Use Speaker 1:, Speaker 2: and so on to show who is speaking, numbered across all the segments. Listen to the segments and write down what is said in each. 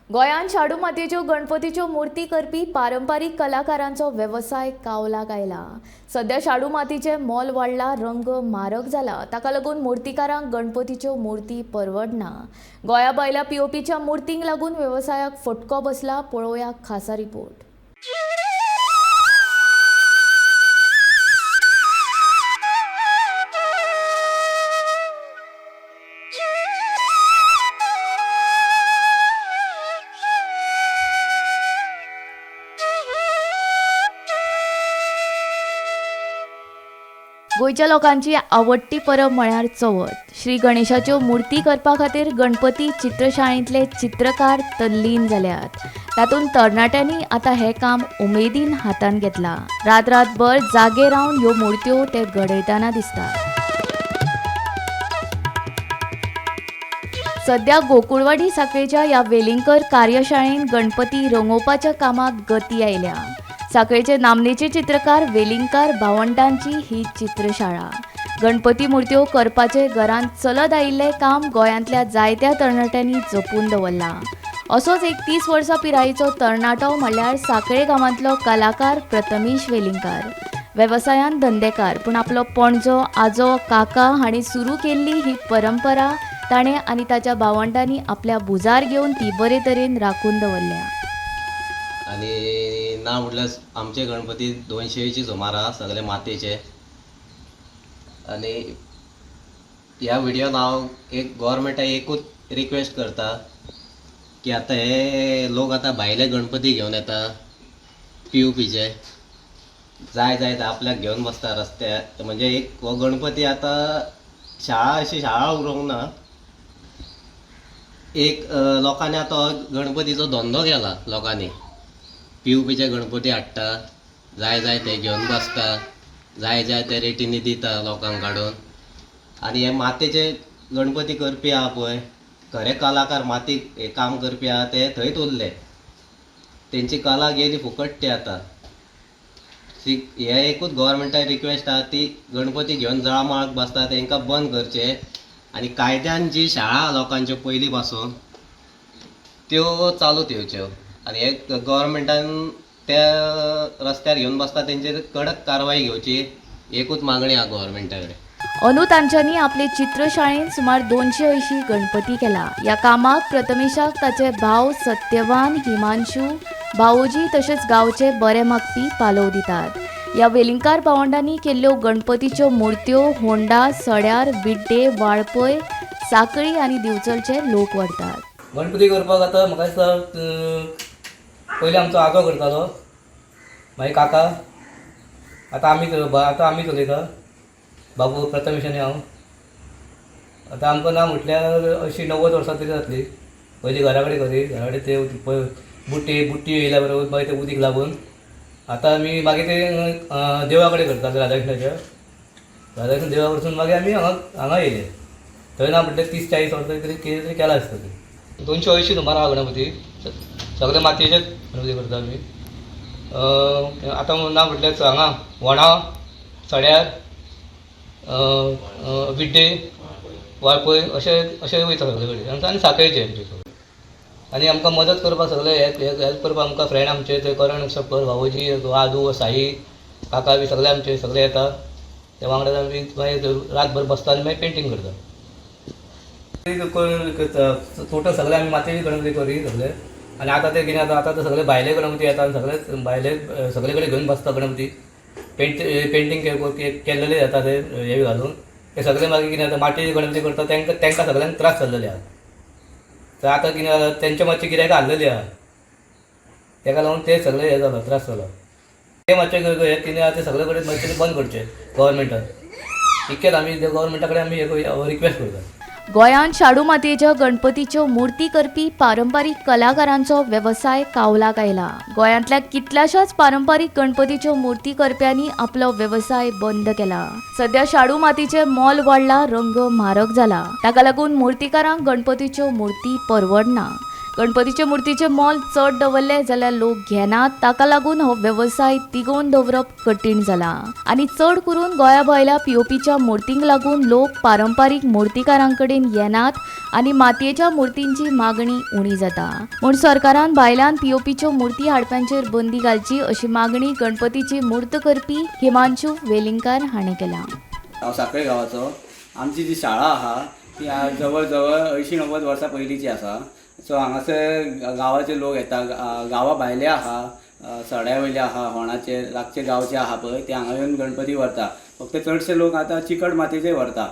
Speaker 1: गोंयांत शाडू मातयेच्यो गणपतीच्यो मुर्ती करपी पारंपारीक कलाकारांचो वेवसाय कावलाक आयला. सध्या शाडू मातयेचें मोल वाडला, रंग म्हारग जाला, ताका लागून मुर्तीकारांक गणपतीच्यो मुर्ती परवडना. गोंया भायल्या पीओपीच्या मुर्तींक लागून वेवसायाक फटको बसला. पळोवया खासा रिपोर्ट. गोंयच्या लोकांची आवडटी परब म्हळ्यार चवथ. श्री गणेशाच्यो मुर्ती करपा खातीर गणपती चित्रशाळेंतले चित्रकार तल्लीन जाल्यात. तातूंत तरणाट्यांनी आतां हें काम उमेदीन हातांत घेतलां. रात रातभर जागे रावन ह्यो मुर्त्यो ते घडयतना दिसतात. सध्या गोकुळवाडी साखळेच्या ह्या वेलिंगकर कार्यशाळेंत गणपती रंगोवपाच्या कामाक गती आयल्या. साखळेचे नामनेचे चित्रकार वेलिंगकार भावंडांची ही चित्रशाळा. गणपती मुर्त्यो करपाचे घरांत चलत आयिल्लें काम गोंयांतल्या जायत्या तरणाट्यांनी जपून दवरलां. असोच एक 30 वर्सां पिरायेचो तरणाटो म्हणल्यार साखळे गांवांतलो कलाकार प्रथमेश वेलिंगकार. वेवसायान धंदेकार, पूण आपलो पणजो, आजो, काका हांणी सुरू केल्ली ही परंपरा ताणें आनी ताच्या भावंडांनी आपल्या भुजार घेवन ती बरे तरेन राखून दवरल्या.
Speaker 2: आनी ना म्हटल्यार आमचे गणपती 200 सुमार आहा, सगळे मातयेचे. आनी ह्या व्हिडियोन हांव एक गोवोरमेंटाक एकूच रिक्वेस्ट करता की आतां हे लोक आतां भायले गणपती घेवन येता, पीओपीचे, जाय जाय ते आपल्याक घेवन बसता रस्त्यार. म्हणजे एक हो गणपती आतां शाळा अशी शाळा उरूंक ना, एक लोकांनी आतां हो गणपतीचो धंदो केला. लोकांनी पीओपीचे गणपती हाडटा, जाय जाय ते घेवन बसता, जाय जाय ते रेटींनी दिता लोकांक काडून. आनी हे मातयेचे गणपती करपी आहा पळय, खरे कलाकार माती हे काम करपी आहा ते थंयच उरले, तेंची कला गेली फुकट ती आतां. हे एकूच गोवोरमेंटाक रिक्वेस्ट आहा, ती गणपती घेवन जळामळाक बसता तेंकां बंद करचें. आनी कायद्यान जी शाळा लोकांच्यो पयलीं पासून त्यो चालूत येवच्यो. आनी हे गोवोरमेंटान त्या रस्त्यार घेवन बसता तेंचेर कडक कारवाय घेवची, एकूच मागणी आहा गोवोरमेंटा कडेन.
Speaker 1: अंदू तांच्यांनी आपले चित्रशाळेंत सुमार 280 गणपती केला. ह्या कामाक प्रथमेशाक ताचे भाव सत्यवान, हिमांशू, भावोजी तशेंच गांवचे बरे मागपी पालव दितात. ह्या वेलिंगकार भावंडांनी केल्ल्यो गणपतीच्यो मुर्त्यो होंडा, सड्यार, बिड्डे, वाळपय, साखळी आनी दिवचलचे लोक व्हरतात.
Speaker 3: गणपती करपाक आतां म्हाका दिसता पयलीं आमचो आजो करतालो, मागीर काका, आतां आमी चलयता, बाबू प्रथमेश आनी हांव. आतां आमकां ना म्हटल्यार अशी 90 वर्सां तरी जातली. पयलीं घरा कडेन करी, घरा कडेन ते बुट्टी येयल्या बरोबर मागीर ते उदीक लागून आतां आमी मागीर ते देवळा कडेन करतात, राधाकृष्णाच्या. राधाकृष्ण देवळा कडसून मागीर आमी हांगा येयले. थंय ना म्हटल्यार 30-40 वर्सां तरी कितें तरी केलां आसतलें. 280 सुमार आहा गणपती, सगळे मातयेचेच गणपती करता आमी. आतां ना म्हटल्यार हांगा वणा, सड्यार, बिड्डे, वाळपय अशें अशें वयता सगळे कडेन. आनी साखळेचे आमचे सगळे. आनी आमकां मदत करपाक सगळे हेल्प करपाक आमकां फ्रेंड आमचे ते करण शंकर, भावोजी, आदू, साई, काका बी सगळे आमचे सगळे येता. ते वांगडा आमी मागीर रातभर बसता आनी मागीर पेंटींग करता. टोटल सगळे आमी मातयेचे गणपती करी सगळे. आनी आतां ते कितें जाता, आतां ते सगळे भायले गणपती येता आनी सगळे भायले सगळे कडेन घेवन बसता गणपती. पेंटींग केल्लेले जाता ते हे घालून ते सगळे. मागीर कितें जाता, मातयेचे गणपती करता तेंकां सगळ्यांक त्रास जाल्लेले आहा. तर आतां कितें जाता, तेंचे मातशे गिरायकां हाल्लेली आहा, तेका लागून ते सगळे हे जाला, त्रास जाला. ते मातशे हे कितें आहा ते सगळे कडेन मातशें बंद करचें गोवोरमेंटान. इतकेच आमी गोवोरमेंटा कडेन आमी रिक्वेस्ट करता.
Speaker 1: गोंयांत शाडू मातयेच्या गणपतीच्यो मुर्ती करपी पारंपारीक कलाकारांचो वेवसाय कावलाक आयला. गोंयांतल्या कितल्याशाच पारंपारीक गणपतीच्यो मुर्ती करप्यांनी आपलो वेवसाय बंद केला. सध्या शाडू मातयेचें मोल वाडला, रंग म्हारग जाला, ताका लागून मुर्तीकारांक गणपतीच्यो मुर्ती परवडना. गणपतीचे मूर्तीचे मोल चड दवरले जाल्यार लोक घेनात, ताका लागून हो वेवसाय तिगोवन दवरप कठीण जाला आनी चड करून गोंया भायल्या पीओपीच्या मूर्तींक लागून लोक पारंपारीक मूर्तिकारां कडेन येनात आनी मातयेच्या मूर्तींची मागणी उणी जाता. म्हूण सरकारान भायल्यान पीओपीच्यो मूर्ती हाडप्यांचेर बंदी घालची अशी मागणी गणपतीची मूर्त करपी हिमांशू वेलिंगकार हाणें केल्या.
Speaker 4: हांव साखळे गांवाचो. आमची जी शाळा आहा ती जवळ जवळ 80-90 वर्सां पयलींची आसा. सो हांगासर गांवाचे लोक येता, गांवा भायले आहा, सड्या वयले आहा, होणाचे लागचे गांवचे आहा पळय, ते हांगा येवन गणपती व्हरता. फक्त चडशे लोक आतां चिकट मातयेचे व्हरता.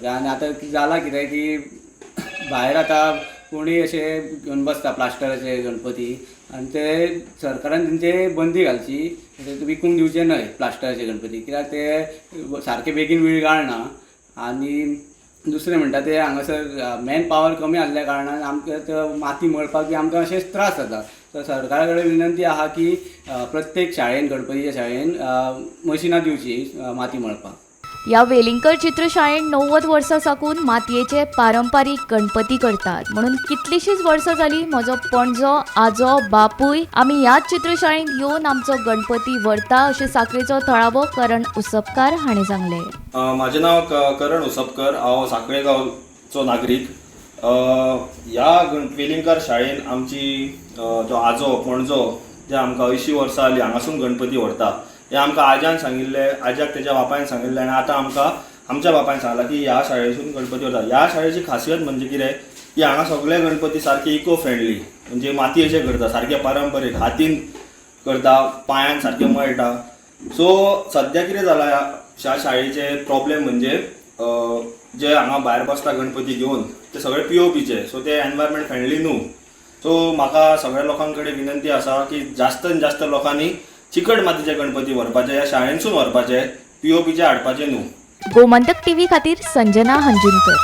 Speaker 4: आनी आतां जालां कितें की भायर आतां कोणूय अशे घेवन बसता प्लास्टराचे गणपती आनी ते सरकारान तेंचे बंदी घालची, विकूंक दिवचे न्हय प्लास्टराचे गणपती, कित्याक ते सारके बेगीन विरगाळना. आनी दुसरें म्हणटा ते हांगासर मॅन पावर कमी आसल्या कारणान आमकां माती मळपाक बी आमकां अशेंच त्रास जाता. सो सरकारा कडेन विनंती आहा की प्रत्येक शाळेन, गणपतीच्या शाळेन मशिनां दिवची माती मळपाक.
Speaker 1: ह्या वेलिंगकर चित्रशाळेन 90 वर्सां साकून मातयेचे पारंपारीक गणपती करतात म्हणून कितलीशींच वर्सां जाली म्हजो पणजो, आजो, बापूय आमी ह्याच चित्रशाळेंत येवन आमचो गणपती व्हरता अशें साखळेचो थळावो करण उसपकार हाणें सांगलें.
Speaker 5: म्हाजें नांव करण उसपकर. हांव साखळे गांवचो नागरीक. ह्या वेलिंगकार शाळेन आमची जो आजो पणजो जे आमकां 80 वर्सां जालीं हांगासून गणपती व्हरता. हें आमकां आज्यान सांगिल्लें, आज्याक तेज्या बापायन सांगिल्लें आनी आतां आमकां आमच्या बापायन सांगलां की ह्या शाळेसून गणपती व्हरता. ह्या शाळेची खासियत म्हणजे कितें की हांगा सगळे गणपती सारके इको फ्रेंडली, म्हणजे मातयेचे करता, सारके पारंपरीक हातीन करता, पांयान सारके मळटा. सो सद्या कितें जालां ह्या शाळेचे प्रॉब्लेम म्हणजे जे हांगा भायर बसता गणपती घेवन ते सगळे पीओपीचे, सो ते एनवायरमेंट फ्रेंडली न्हू. सो म्हाका सगळ्या लोकां कडेन विनंती आसा की जास्तान जास्त लोकांनी चिकट मातीचे गणपती व्हरपाचे, ह्या शाळेंतसून व्हरपाचे, पीओपीचे हाडपाचे न्हू.
Speaker 1: गोमंतक टीव्ही खातीर संजना हंजुनकर.